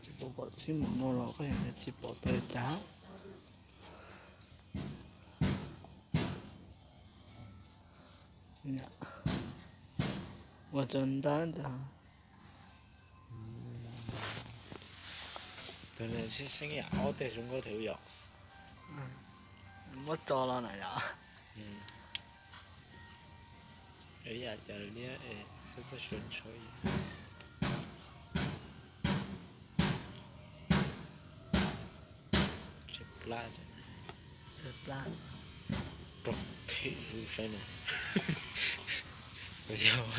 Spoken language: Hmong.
Tsis pom txhib mus no los koj yog tsis pom tau li cas. Ua tsaug ntau ntag. Tus niag sib seeb yam ob teg zoo nkauj thiab yom. Muab tso los na yom. Ib yam cov liab es txhob txawj suav ntshaw. Tshaib plab, tshaib plab. Rau them zus saib na. Yog